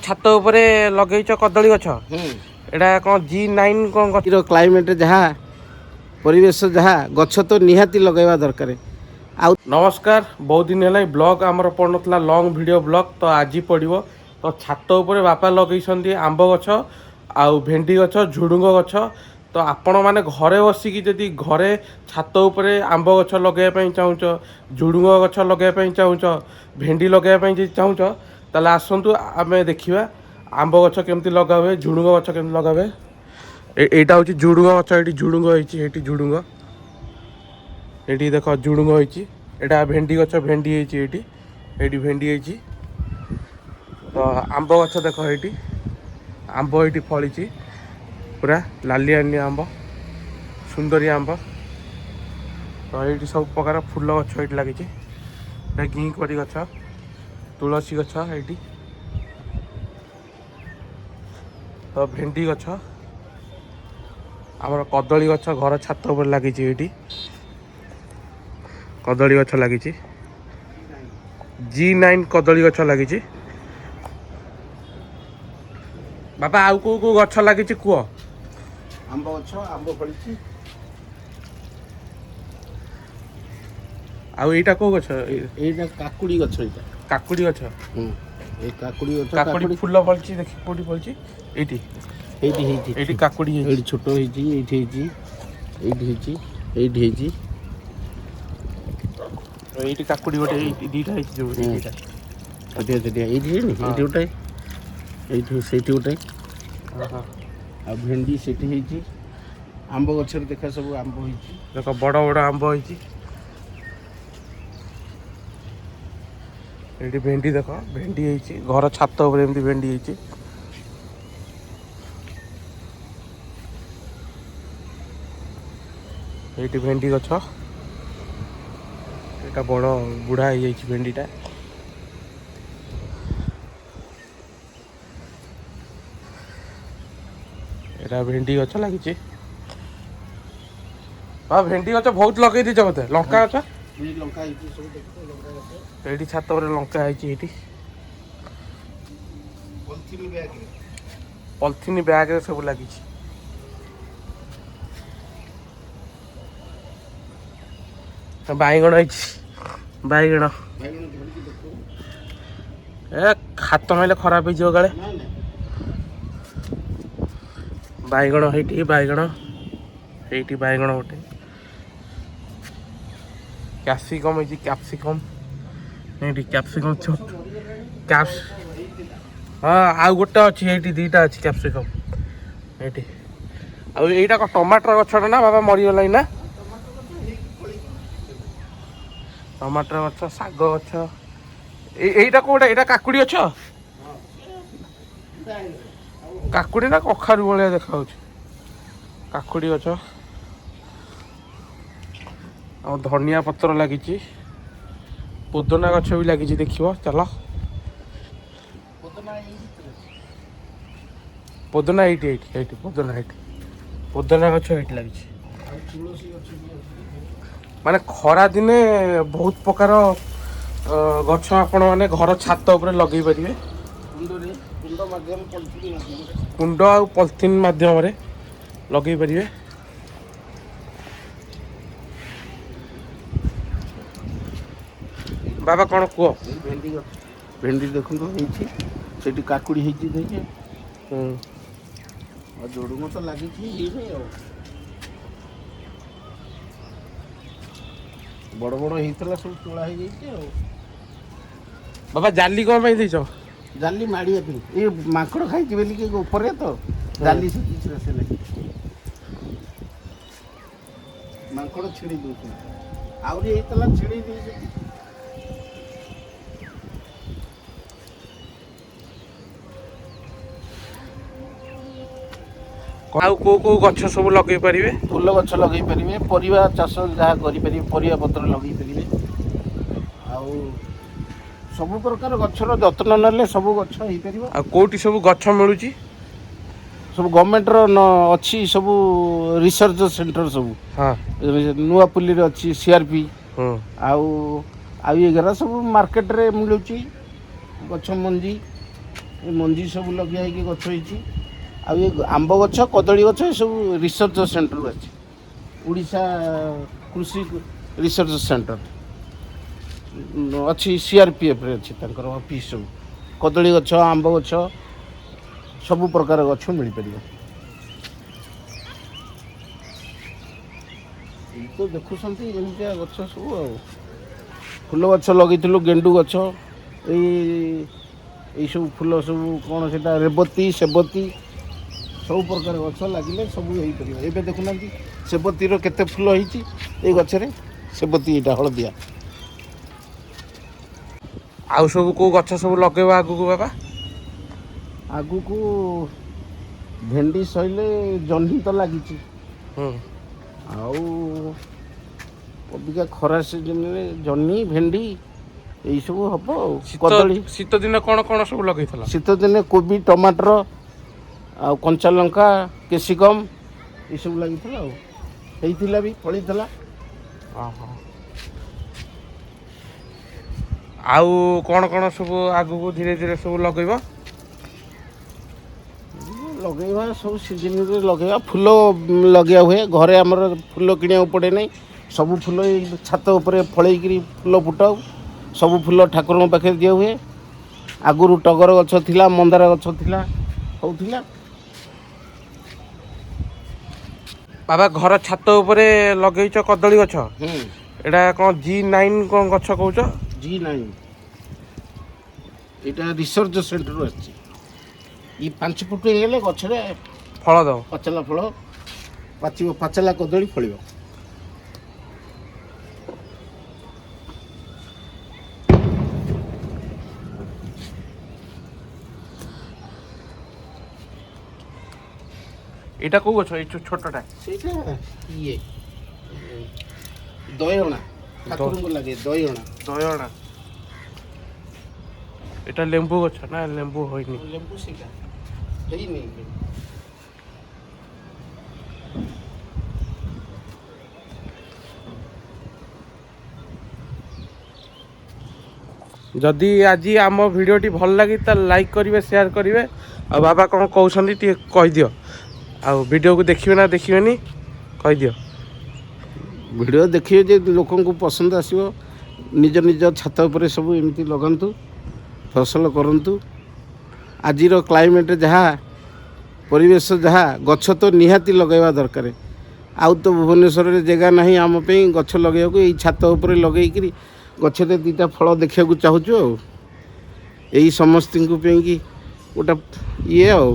ଛାତ ଉପରେ ଲଗେଇଛ କଦଳୀ ଗଛ? ଏଇଟା କ'ଣ G9 କ'ଣ ଗଛ? କ୍ଲାଇମେଟ୍ ଯାହା, ପରିବେଶ ଯାହା, ଗଛ ତ ନିହାତି ଲଗାଇବା ଦରକାର। ଆଉ ନମସ୍କାର। ବହୁତ ଦିନ ହେଲା ବ୍ଲଗ୍ ଆମର ପଡ଼ୁନଥିଲା, ଲଙ୍ଗ୍ ଭିଡ଼ିଓ ବ୍ଲଗ୍ ତ ଆଜି ପଡ଼ିବ। ତ ଛାତ ଉପରେ ବାପା ଲଗେଇଛନ୍ତି ଆମ୍ବ ଗଛ ଆଉ ଭେଣ୍ଡି ଗଛ, ଝୁଡ଼ୁଙ୍ଗ ଗଛ। ତ ଆପଣମାନେ ଘରେ ବସିକି ଯଦି ଘରେ ଛାତ ଉପରେ ଆମ୍ବ ଗଛ ଲଗାଇବା ପାଇଁ ଚାହୁଁଛ, ଝୁଡ଼ୁଙ୍ଗ ଗଛ ଲଗାଇବା ପାଇଁ ଚାହୁଁଛ, ଭେଣ୍ଡି ଲଗାଇବା ପାଇଁ ଯଦି ଚାହୁଁଛ, ତାହେଲେ ଆସନ୍ତୁ ଆମେ ଦେଖିବା ଆମ୍ବ ଗଛ କେମିତି ଲଗା ହୁଏ, ଝୁଡ଼ୁଙ୍ଗ ଗଛ କେମିତି ଲଗା ହୁଏ। ଏଇଟା ହେଉଛି ଝୁଡ଼ୁଙ୍ଗ ଗଛ। ଏଇଠି ଝୁଡ଼ୁଙ୍ଗ ହେଇଛି, ଏଇଠି ଝୁଡ଼ୁଙ୍ଗ, ଏଇଠି ଦେଖ ଝୁଡ଼ୁଙ୍ଗ ହେଇଛି। ଏଇଟା ଭେଣ୍ଡି ଗଛ, ଭେଣ୍ଡି ହେଇଛି ଏଇଠି, ଏଇଠି ଭେଣ୍ଡି ହେଇଛି। ତ ଆମ୍ବ ଗଛ ଦେଖ, ଏଇଠି ଆମ୍ବ ଏଇଠି ଫଳିଛି, ପୁରା ଲାଲି ଆନି ଆମ୍ବ, ସୁନ୍ଦରୀ ଆମ୍ବ। ତ ଏଇଠି ସବୁ ପ୍ରକାର ଫୁଲ ଗଛ ଏଇଠି ଲାଗିଛି। ଏଇଟା ଘିକୁଆଁରୀ ଗଛ, ତୁଳସୀ ଗଛ ଏଇଠି। ତ ଭେଣ୍ଡି ଗଛ, ଆମର କଦଳୀ ଗଛ ଘର ଛାତ ଉପରେ ଲାଗିଛି। ଏଇଠି କଦଳୀ ଗଛ ଲାଗିଛି, G9 କଦଳୀ ଗଛ ଲାଗିଛି। ବାପା, ଆଉ କୋଉ କୋଉ ଗଛ ଲାଗିଛି କୁହ? ଆମ୍ବ ଗଛ, ଆମ୍ବ ଫଳିଛି। ଆଉ ଏଇଟା କୋଉ ଗଛ? ଏଇଟା କାକୁଡ଼ି ଗଛ ଏଇଟା। କାକୁଡ଼ି ଗଛ? ଏଇ କାକୁଡ଼ି ଗଛ। କାକୁଡ଼ି ଫୁଲ ଫଳିଛି ଦେଖି, କୋଉଠି ଫଳିଛି? ଏଇଠି? ଏଇଠି ହେଇଛି। ଏଇଠି କାକୁଡ଼ି ହେଇଛି। ଏଇଠି ଛୋଟ ହେଇଛି, ଏଇଠି ହେଇଛି, ଏଇଠି ହେଇଛି, ଏଇଠି ହେଇଛି। ଏଇଠି କାକୁଡ଼ି ଗୋଟେ ଏଇଠି ଦିଟା ହେଇଛି ଯୋଉ ଏଇଟା। ଛୋଟିଆ ଛୋଟିଆ ଏଇଠି ହେଇନି? ଏଇଠି ଗୋଟେ, ଏଇଠି ସେଇଠି ଗୋଟେ। ଆଉ ଭେଣ୍ଡି ସେଠି ହେଇଛି। ଆମ୍ବ ଗଛରେ ଦେଖା ସବୁ ଆମ୍ବ ହେଇଛି। ଦେଖ, ବଡ଼ ବଡ଼ ଆମ୍ବ ହେଇଛି ଏଇଠି। ଭେଣ୍ଡି ଦେଖ, ଭେଣ୍ଡି ହେଇଛି ଘର ଛାତ ଉପରେ ଏମିତି ଭେଣ୍ଡି ହେଇଛି। ଏଇଠି ଭେଣ୍ଡି ଗଛ, ଏଇଟା ବଡ଼ ବୁଢ଼ା ହେଇଯାଇଛି ଭେଣ୍ଡିଟା। ଏଇଟା ଭେଣ୍ଡି ଗଛ ଲାଗିଛି। ହଁ, ଭେଣ୍ଡି ଗଛ ବହୁତ ଲଗେଇ ଦେଇଛ ବୋଧେ। ଲଙ୍କା ଗଛ? ଲଙ୍କା ହେଇଛି ସବୁ, ଦେଖ ଲଙ୍କା ଗଛ। ଏଇଠି ଛାତ ଉପରେ ଲଙ୍କା ହେଇଛି ଏଇଠି। ପଲିଥିନ୍ ବ୍ୟାଗରେ। ପଲିଥିନ୍ ବ୍ୟାଗରେ ସବୁ ଲାଗିଛି। ବାଇଗଣ ହେଇଛି, ବାଇଗଣ। ବାଇଗଣ ଧରିକି ଦେଖ। ଏ ହାତ ମାଇଲେ ଖରାପ ହେଇଯିବ କାଳେ। ନାଇଁ ନାଇଁ। ବାଇଗଣ ହେଇଠି, ବାଇଗଣ ଏଇଠି, ବାଇଗଣ ଗୋଟେ। କ୍ୟାପ୍ସିକମ୍ ହେଇଛି, କ୍ୟାପ୍ସିକମ୍ ଏଇଠି, କ୍ୟାପ୍ସିକମ୍ ଛୋଟ କ୍ୟାପ୍ସ। ହଁ, ଆଉ ଗୋଟେ ଅଛି ଏଇଠି, ଦୁଇଟା ଅଛି କ୍ୟାପ୍ସିକମ୍ ଏଇଠି। ଆଉ ଏଇଟା କ'ଣ ଟମାଟର ଗଛଟା ନା ବାବା ମରିଗଲାଣି ନା? ଟମାଟର ଗଛ, ଶାଗ ଗଛ। ଏଇଟା କୋଉଟା? ଏଇଟା କାକୁଡ଼ି ଗଛ? କାକୁଡ଼ି ନା କଖାରୁ ଭଳିଆ ଦେଖାଯାଉଛି। କାକୁଡ଼ି ଗଛ ଆଉ ଧନିଆ ପତ୍ର ଲାଗିଛି, ପୋଦନା ଗଛ ବି ଲାଗିଛି, ଦେଖିବ ଚାଲ। ପୋଦନା ଏଇ ଭିତରେ ଅଛି। ପୋଦନା ଏଇଠି, ଏଇଠି, ଏଇଠି ପୋଦନା, ଏଇଠି ପୋଦନା ଗଛ ଏଇଠି ଲାଗିଛି। ଆଉ ତୁଳସୀ ଗଛ ବି ଅଛି। ମାନେ ଖରା ଦିନେ ବହୁତ ପ୍ରକାର ଗଛ ଆପଣମାନେ ଘର ଛାତ ଉପରେ ଲଗେଇ ପାରିବେ। କୁଣ୍ଡରେ, କୁଣ୍ଡ ମାଧ୍ୟମ, ପଲିଥିନ୍ ମାଧ୍ୟମରେ। କୁଣ୍ଡ ଆଉ ପଲିଥିନ୍ ମାଧ୍ୟମରେ ଲଗେଇ ପାରିବେ। ବାବା, କ'ଣ କୁହ? ଏଇ ଭେଣ୍ଡି ଗଛ, ଭେଣ୍ଡି ଦେଖନ୍ତୁ ହେଇଛି ସେଠି, କାକୁଡ଼ି ହେଇଛି ଦେଖି। ଆଉ ଝୁଡ଼ୁଙ୍ଗ ତ ଲାଗିଛି ହେଇନି। ଆଉ ବଡ଼ ବଡ଼ ହେଇଥିଲା, ସବୁ ତୋଳା ହେଇଯାଇଛି ଆଉ। ବାବା, ଜାଲି କ'ଣ ପାଇଁ ଦେଇଛ? ଜାଲି ମାଡ଼ିବା ପାଇଁ, ଏ ମାଙ୍କଡ଼ ଖାଇଛି ବୋଲି କି ଉପରେ ତ ଜାଲି କିଛି ଆସେ ନାହିଁ, ମାଙ୍କଡ଼ ଛିଡ଼େଇ ଦେଉଛନ୍ତି। ଆହୁରି ହେଇଥିଲା, ଛିଡ଼େଇ ଦେଇଛନ୍ତି। ଆଉ କୋଉ କୋଉ ଗଛ ସବୁ ଲଗେଇ ପାରିବେ? ଫୁଲ ଗଛ ଲଗେଇ ପାରିବେ, ପରିବା ଚାଷ ଯାହା କରିପାରିବେ, ପରିବା ପତ୍ର ଲଗେଇ ପାରିବେ। ଆଉ ସବୁ ପ୍ରକାର ଗଛର ଯତ୍ନ ନେଲେ ସବୁ ଗଛ ହେଇପାରିବ। ଆଉ କୋଉଠି ସବୁ ଗଛ ମିଳୁଛି? ସବୁ ଗଭର୍ଣ୍ଣମେଣ୍ଟର ଅଛି ସବୁ ରିସର୍ଚ୍ଚ ସେଣ୍ଟର ସବୁ। ନୂଆପଲ୍ଲୀରେ ଅଛି ସିଆର୍ପି। ଆଉ ଆଉ ଏଗୁଡ଼ା ସବୁ ମାର୍କେଟରେ ମିଳୁଛି ଗଛ ମଞ୍ଜି। ଏ ମଞ୍ଜି ସବୁ ଲଗିଆ ହେଇକି ଗଛ ହେଇଛି। ଆଉ ଏ ଆମ୍ବ ଗଛ, କଦଳୀ ଗଛ, ଏସବୁ ରିସର୍ଚ୍ଚ ସେଣ୍ଟରରୁ ଅଛି, ଓଡ଼ିଶା କୃଷି ରିସର୍ଚ୍ଚ ସେଣ୍ଟର ଅଛି, ସିଆର୍ପିଏଫ୍ରେ ଅଛି ତାଙ୍କର ଅଫିସ୍ ସବୁ। କଦଳୀ ଗଛ, ଆମ୍ବ ଗଛ, ସବୁ ପ୍ରକାର ଗଛ ମିଳିପାରିବ। ଏଇ ତ ଦେଖୁଛନ୍ତି ଏମିତିଆ ଗଛ ସବୁ। ଆଉ ଫୁଲ ଗଛ ଲଗେଇଥିଲୁ, ଗେଣ୍ଡୁ ଗଛ, ଏଇସବୁ ଫୁଲ ସବୁ କ'ଣ ସେଇଟା ରେବତୀ, ସେବତୀ, ସବୁ ପ୍ରକାର ଗଛ ଲାଗିଲେ ସବୁ ହେଇପାରିବ। ଏବେ ଦେଖୁନାହାନ୍ତି ସେବତୀର କେତେ ଫୁଲ ହେଇଛି ଏଇ ଗଛରେ। ସେବତୀ ଏଇଟା ହଳଦିଆ। ଆଉ ସବୁ କୋଉ ଗଛ ସବୁ ଲଗେଇବ ଆଗକୁ ବାବା? ଆଗକୁ ଭେଣ୍ଡି ସଇଲେ ଜହ୍ନି ତ ଲାଗିଛି। ଆଉ ଅବିକା ଖରା ସିଜନରେ ଜହ୍ନି, ଭେଣ୍ଡି ଏଇସବୁ ହବ। ଆଉ ଶୀତ କଦଳୀ। ଶୀତ ଦିନ କ'ଣ କ'ଣ ସବୁ ଲଗେଇଥିଲ? ଶୀତ ଦିନେ କୋବି, ଟମାଟର ଆଉ କଞ୍ଚା ଲଙ୍କା, କ୍ୟାପ୍ସିକମ୍ ଏସବୁ ଲାଗିଥିଲା, ଆଉ ହେଇଥିଲା ବି, ଫଳିଥିଲା। ଓହୋ, ଆଉ କ'ଣ କ'ଣ ସବୁ ଆଗକୁ ଧୀରେ ଧୀରେ ସବୁ ଲଗେଇବ? ଲଗେଇବା ସବୁ ସିଜନରେ ଲଗେଇବା। ଫୁଲ ଲଗେଇବା ହୁଏ ଘରେ, ଆମର ଫୁଲ କିଣିବାକୁ ପଡ଼େ ନାହିଁ। ସବୁ ଫୁଲ ଏଇ ଛାତ ଉପରେ ଫଳେଇକିରି ଫୁଲ ଫୁଟାଉ। ସବୁ ଫୁଲ ଠାକୁରଙ୍କ ପାଖରେ ଦିଆ ହୁଏ। ଆଗରୁ ଟଗର ଗଛ ଥିଲା, ମନ୍ଦାର ଗଛ ଥିଲା, ହେଉଥିଲା। ବାବା, ଘର ଛାତ ଉପରେ ଲଗେଇଛ କଦଳୀ ଗଛ? ହୁଁ। ଏଇଟା କ'ଣ G9 କ'ଣ ଗଛ କହୁଛ? G9, ଏଇଟା ରିସର୍ଚ୍ଚ ସେଣ୍ଟରରୁ ଆସିଛି। ଇଏ 5 ଫୁଟ ହେଇଗଲେ ଗଛରେ ଫଳ ଦବ। ପାଚଲା ଫଳ ପାଚିବ, ପାଚଲା କଦଳୀ ଫଳିବ। ଏଇଟା କୋଉ ଗଛ, ଏଇ ଛୋଟଟା? ସେଇଟା ଇଏ ଦୟଣା, ଠାକୁରଙ୍କୁ ଲାଗେ ଦୟଣା। ଦୟଣା। ଏଇଟା ଲେମ୍ବୁ ଗଛ ନା ଲେମ୍ବୁ ହୋଇନି? ଲେମ୍ବୁ ସେଇଟା ହେଇନି। ଯଦି ଆଜି ଆମ ଭିଡ଼ିଓଟି ଭଲ ଲାଗେ, ତାହେଲେ ଲାଇକ୍ କରିବେ, ସେୟାର କରିବେ। ଆଉ ବାବା କ'ଣ କହୁଛନ୍ତି ଟିକେ କହିଦିଅ। ଆଉ ଭିଡ଼ିଓକୁ ଦେଖିବେ ନା ଦେଖିବେନି କହିଦିଅ। ଭିଡ଼ିଓ ଦେଖିବେ ଯେ ଲୋକଙ୍କୁ ପସନ୍ଦ ଆସିବ। ନିଜ ନିଜ ଛାତ ଉପରେ ସବୁ ଏମିତି ଲଗାନ୍ତୁ, ଫସଲ କରନ୍ତୁ। ଆଜିର କ୍ଲାଇମେଟ୍ ଯାହା, ପରିବେଶ ଯାହା, ଗଛ ତ ନିହାତି ଲଗାଇବା ଦରକାର। ଆଉ ତ ଭୁବନେଶ୍ୱରରେ ଜାଗା ନାହିଁ ଆମ ପାଇଁ ଗଛ ଲଗାଇବାକୁ। ଏଇ ଛାତ ଉପରେ ଲଗେଇକିରି ଗଛରେ ଦୁଇଟା ଫଳ ଦେଖିବାକୁ ଚାହୁଁଛୁ। ଆଉ ଏଇ ସମସ୍ତଙ୍କ ପାଇଁକି ଗୋଟେ ଇଏ ଆଉ